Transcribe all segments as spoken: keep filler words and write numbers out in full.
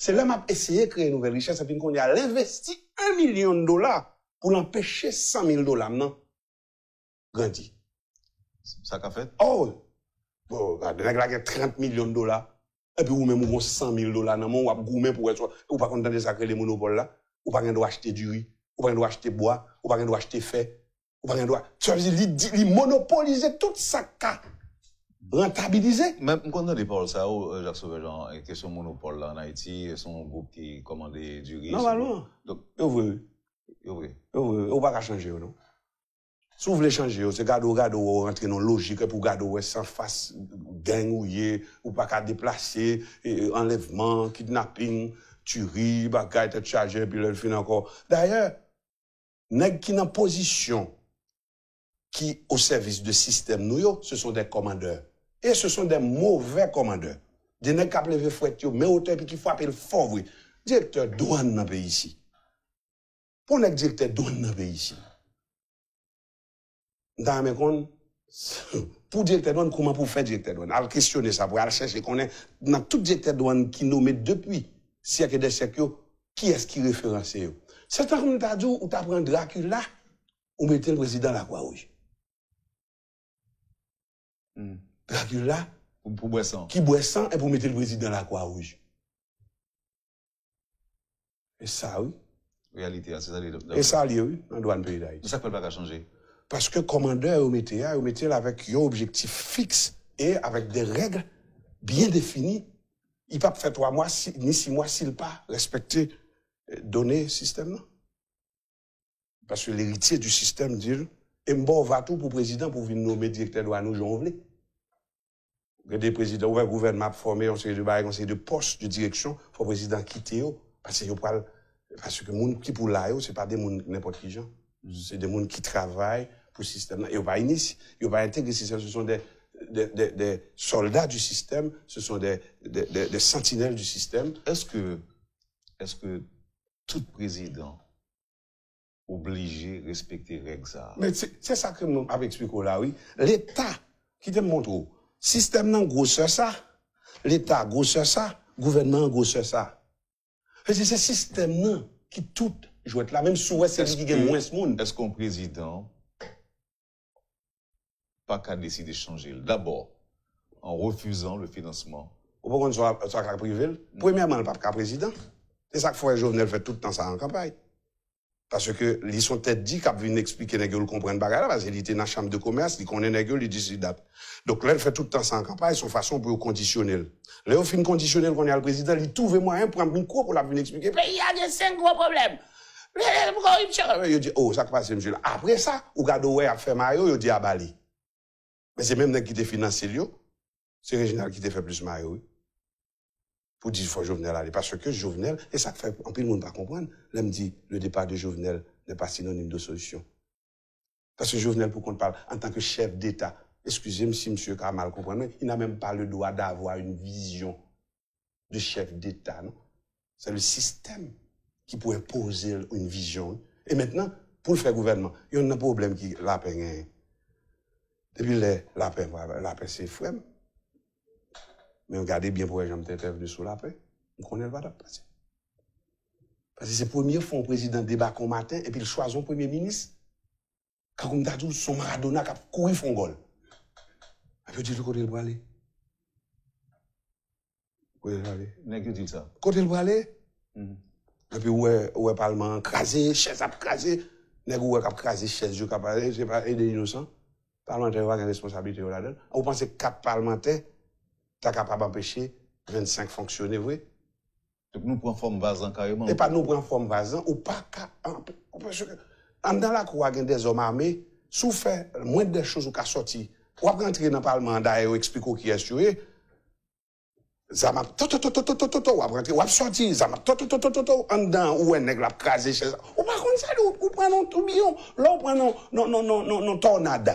Te lè m ap eseye kreye nouvèl richès, epi kounye a, l envesti yon milyon dola pou l anpeche san mil dola m nan grandi. Sa ka fèt? Oh! Bon, gade, nèg la gen trant milyon dola, epi ou menm ou gon san mil dola nan men w, w ap goumen pou wè si w, ou pa konn tande sa k rele monopòl la? Ou pa gen dwa achte diri, ou pa gen dwa achte bwa, ou pa gen dwa achte fè, ou pa gen dwa. Sa vle di, li, di- li monopolize tout sa k ka rentabilize. Men m konn tande pawòl sa yo, euh, Jacques Sauvage, an kesyon monopòl la ann Ayiti, se yon gwoup ki kòmande diri. Nòmalman. Donk, yo vre, wi. Yo vre. Yo vre, wi. Ou pa ka chanje yo, non. Si w vle chanje yo, se gade w, gade w, ou rantre nan lojik, epi w gade w wè se anfas gang ou ye, ou pa ka deplase, e, anlèvman, kidnaping, tiri, bagay, tèt chaje, epi lè l fin ankò. Dayè, nèg ki nan pozisyon ki o sèvis de sistèm nou yo, ce sont des commandeurs. Et ce sont des mauvais commandeurs. De nèg k ap leve fwèt yo, men otè epi ki frape l fò vre. Direktè dwàn nan peyi isi. Pou nèg direktè dwàn nan peyi isi. M ta renmen konn, pou direktè dwàn, kouman pou fè direktè dwàn? Al kesyone sa, pou al chèche konnen nan tout direktè dwàn ki nome depi syèk e dè syèk yo, kiyès ki referanse yo? Se tankou m ta di w, ou ta pran Drakila, ou mete l prezidan Lakwa Wouj. Drakila, Pou, pou bwè san. Ki bwè san, epi ou mete l prezidan Lakwa Wouj. E sa, wi. Reyalite a, se sa li. E sa li ye, wi, nan dwàn peyi Dayiti. Men sa k fè l pa ka chanje? Paske kòmandè yo mete a, yo mete l avèk yon objektif fiks e avèk de règ byen defini. Li p ap fè twa mwa, si, ni sis mwa si l pa respekte, eh, done sistèm nan. Paske l'héritier du système di l, e m ba w va tou pou prezidan pou vin nome direktè dwàn ou jan w vle. Gen de prezidan, ou wè gouvènman ap fòme yon seri de bagay, yon seri de pòs de direksyon, fò prezidan kite yo. Paske yo pral, paske moun ki pou la yo, se pa de moun nenpòt ki jan. Se de moun ki travay pou sistèm nan. Yo pa inis, yo pa entegre sistèm, ce sont des, des, des, des soldats du système, ce sont des, des, des, des sentinelles du système. Èske, èske tout prezidan oblije respekte règ sa a? Men se, se sa ke m ap eksplike w la, wi. Leta, kite m montre w. Sistèm nan gwosè sa, Leta gwosè sa, gouvènman an gwosè sa. Vle di se sistèm nan ki tout jwèt la, menm si w wè se li ki gen mwens moun. Èske yon prezidan pa ka deside chanje l? Dabò, an refizan le finansman. Ou pa konn sa, sa ka prive l? Premyèman, l p ap ka prezidan. Se sa k fè Jovenel fè tout tan sa an kanpay. Paske li se yon tèt di k ap vin eksplike nèg yo l konprann bagay la, paske li te nan chanm de komès, li konnen nèg yo, li di si dat. Donk, lè l fè tout tan sa an kanpay, se yon fason pou yo kondisyone l. Lè yo fin kondisyone l, kounye a l prezidan, li twouve mwayen pran mikwo pou l ap vin eksplike. Peyi a gen senk gwo pwoblèm. Koripsyon. Yo di, oh, sa k pase, mesye la? Apre sa, ou gade, ou wè y ap fè mayo, yo di a ba li. Men se menm nèg ki te finanse l yo, se Reginald ki te fè plis mayo, wi. Pou di fò Jovenel ale. Paske Jovenel, e sa k fè anpil moun pa konprann, lè m di le départ de Jovenel n'est pas synonyme de solution. Paske Jovenel, pou kont pa l, antanke chèf deta, eskize m si msye ka mal konprann mwen, il n'a même pas le droit d'avoir une vision de chef d'État, non? C'est le système qui pourrait poser une vision. E mentnan, pou l fè gouvènman, youn nan pwoblèm ki Lapen genyen. Depi lè Lapen, Lapen se frè m. Men gade byen pou wè jan m te entèvni sou Lapen. M konnen l pa t ap pase. Paske se premye fwa yon prezidan debake yon maten epi l chwazi yon premye minis. Kankou m ta di w, se yon Maradona k ap kouri fè yon gòl. Epi yo di l kote l prale. Kote l prale? Nèg yo di l sa. Kote l prale? Epi ou wè, ou wè palman an kraze, chèz ap kraze. Nèg ou wè k ap kraze chèz yo, k ap, se pa, e de inosan. Palmantè yo pa gen responsablite yo ladan l. Ou panse kat palmantè ta kapab anpeche vennsenk fonksyone vre? Donk nou pran fòm vaz lan kareman. E pa nou pran fòm vaz lan, ou pa ka anpe-, ou pa, paske anndan lakou a gen dèzòm ame, si w fè mwens de choz ou ka sòti. W ap rantre nan palman an, dayè yo eksplike w kiyès yo ye. Zam ap to to to to to to to to, w ap rantre, w ap sòti, zam ap to to to to to to, anndan ou wè nèg la ap kraze chèz. Ou pa konn sa, ou, ou pran nan toubiyon, lè w pran nan, nan, nan, nan, nan, nan tònad.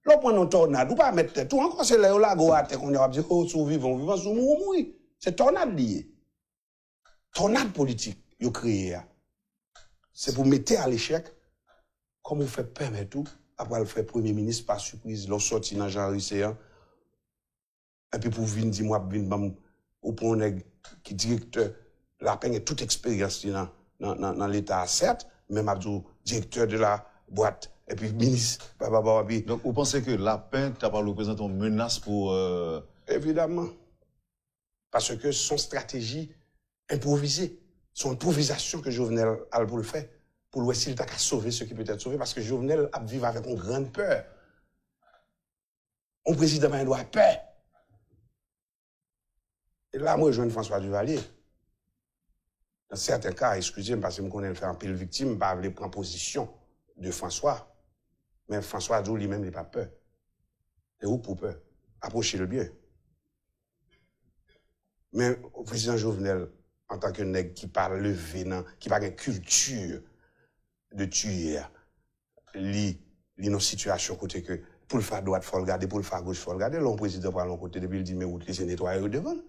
Lè w pran nan tònad, ou pa mèt tèt ou ankò, se lè yo lage w atè kounye a w ap di, oh, si w vivan, w vivan, si w mouri, w mouri. Se tònad li ye. Tònad politik yo kreye a, se pou mete a lechèk kòman w fè pèmèt ou ap pral fè premye minis pa sipriz lè w sòti nan Jean Ricé an, epi pou w vin di m w ap vin ban m, ou pran yon nèg ki direktè Lapen gen tout eksperyans li nan, nan, nan, nan Leta a, sèt, men m ap di w, direktè de la bwat, epi minis, pa, pa, pa, epi Donk, ou panse ke Lapen ta pral reprezante yon menas pou, euh, Evidaman. Paske se yon estrateji enpwovize. Se yon enpwovizasyon ke Jovenel al pou l fè, pou l wè si l ta ka sove ce qui peut être sauvé, paske Jovenel ap viv avèk yon grann pè. Yon prezidan pa gen dwa pè. E la, mwen jwenn François Duvalier. Nan sèten ka, eskize m, paske m konnen l fè anpil viktim, m pa vle pran pozisyon de François. Men François di w li menm li pa pè. E ou k pou pè. Apwoche l byen. Men prezidan Jovenel, antanke nèg ki pa leve nan, ki pa gen kilti de tiye a, li, li nan sitiyasyon kote ke pou l fè adwat, fò l gade, pou l fè agoch, fò l gade. Lè yon prezidan pral yon kote, depi l di men wout li, se netwaye yo devan l.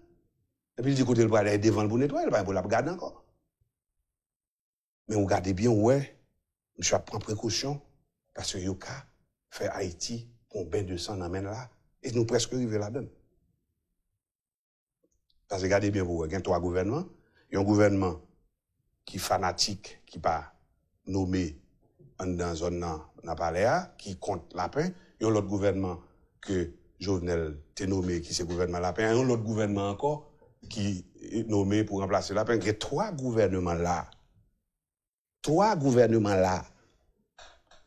Depi l di kote l prale, e devan l pou netwaye, l pa gen pou l ap gade ankò. Men ou gade byen, ou wè, misye ap pran prekosyon, paske yo ka fè Ayiti pran yon ben de san nan men l la, e nou prèske rive ladan l. Paske gade byen pou w wè, gen twa gouvènman. Yon gouvènman ki fanatik, ki pa nome anndan zòn nan, nan palè a, ki kont Lapen. Yon lòt gouvènman ke Jovenel te nome, ki se gouvènman Lapen. Yon lòt gouvènman ankò ki nome pou ranplase Lapen. Gen twa gouvènman la. Twa gouvènman la.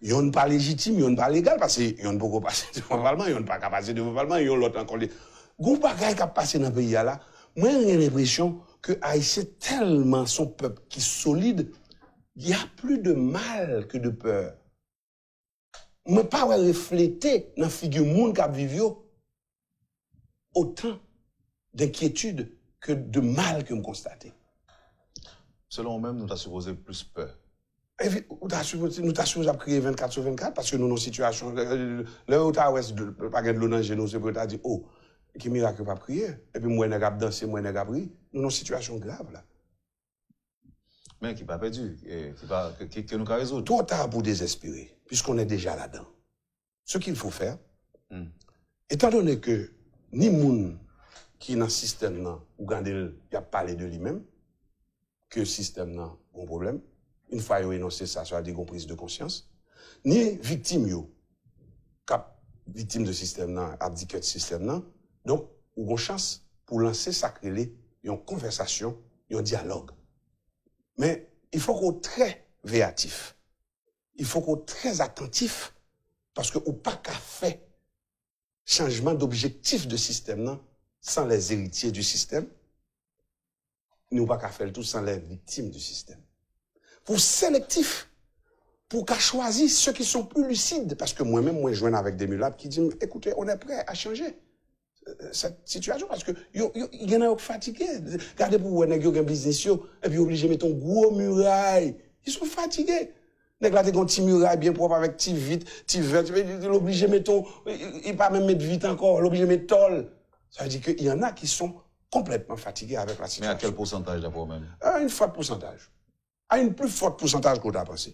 Yonn pa lejitim, yonn pa legal, paske yonn poko pase devan palman, yonn pa ka pase devan palman, yon lòt ankò li. Gon bagay k ap pase nan peyi a la, mwen gen lenpresyon ke Ayisyen tèlman se yon pèp ki solid, y a plus de mal que de peur. Mwen pa wè reflete nan figi moun k ap viv yo otan d'enkyetid ke de mal ke m konstate. Selon ou menm, nou ta sipoze plis pè. Epi, ou ta sipoze, nou ta sipoze ap kriye vennkat sou vennkat, paske nou nan sitiyasyon, lè, lè yo ta wè si dlo, pa gen dlo nan je nou, se pou yo ta di, o, ki mirak yo p ap kriye. Epi m wè nèg ap danse, m wè nèg ap ri. Nou nan sitiyasyon grav la. Men ki pa pèdi, e, ki pa, ke, ke, ke nou ka rezoud. Twò ta pou dezespere, puisqu'on est déjà là-dedans. Ce qu'il faut faire, étant donné que ni moun ki nan sistèm nan, ou gade l, y ap pale de li menm, ke sistèm nan gon pwoblèm, yon fwa yo enonse sa, sa vle di gon priz de konsyans, ni viktim yo, k ap viktim de sistèm nan, abdike de sistèm nan, donk, ou gon chans pou lanse sa k rele yon konvèsasyon, yon dyalòg. Men, il faut qu'on très véatif. Il faut qu'on très attentif, paske ou pa ka fè chanjman d'objectif de sistèm nan san les héritiers du système, ni ou pa ka fè l tou san les victimes du système. Pou selektif, pou ka chwazi ceux qui sont plus lucides, paske mwen menm, mwen jwenn avèk de milap ki di m, écoutez, on est prêt à changer cette situation, paske yo, yo, gen nan yo k fatige. Gade pou w wè nèg yo gen biznis yo, epi yo oblije mete yon gwo miray. Ils sont fatigués. Nèg la te gen yon ti miray byen pwòp avèk ti vit, ti vèt, li oblije mete yon, li pa menm met vit ankò, li oblije met tòl. Ça veut dire que y en a qui sont complètement fatigués avec la situation. Men a kèl pousantaj daprè w menm? Euh, une forte pourcentage. À une plus forte pourcentage que w ta panse.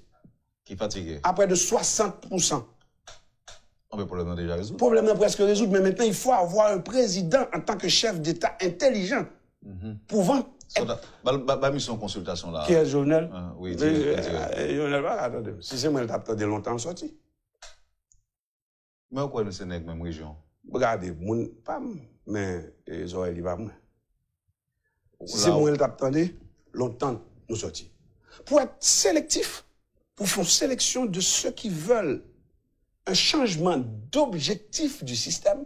Ki fatige. À près de soixante pour cent. Anben, pwoblèm nan deja rezoud. Pwoblèm nan prèske rezoud, men mentnan, il faut avoir un président en tant que chef d'État intelligent, pouvant être... Ba, ba, ba misyon konsiltasyon la. Kiyès, Jovenel? Wi, dirèk, dirèk. Jovenel pa ka tande m. Si se mwen, l t ap tande lontan, m sòti. Men ou kwè nou se nèg menm rejyon? Gade, moun pa m, men, e, zòrèy li pa mwen. Si se mwen l t ap tande, lontan nou sòti. Pour être sélectif, pour faire une sélection de ceux qui veulent un changement d'objectif du système,